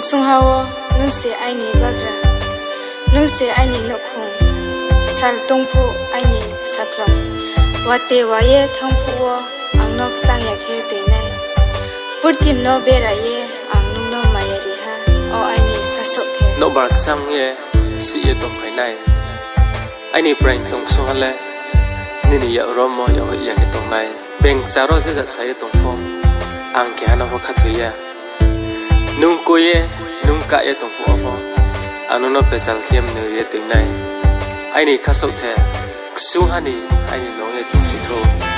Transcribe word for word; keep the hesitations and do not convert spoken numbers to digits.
Ksungha wo nung se aini bagra, nung se aini nouhkhong, sal tong phuh aini sakhlong, watoi wa ye thanng phuh wo ang no kchang ya khe toi nai. Purthim no bera ye ang nung no maya ri ha, o aini khasaohthe. Nouhbar kchang ye sih ye tongphai nai, aini praing tong ksungha le nini yak rom wo yag hoih ya khe tong nai. Beng kchar wo je jat sa ye tong pho, ang keha no pho khathoi ya. Nung koi ye, nung kah ye tong phuh wo pho, ang nung no pechal khe mnoi ri ye toi nai. Aini khasaohthe, ksungha ni aini nung ye tongsi thou.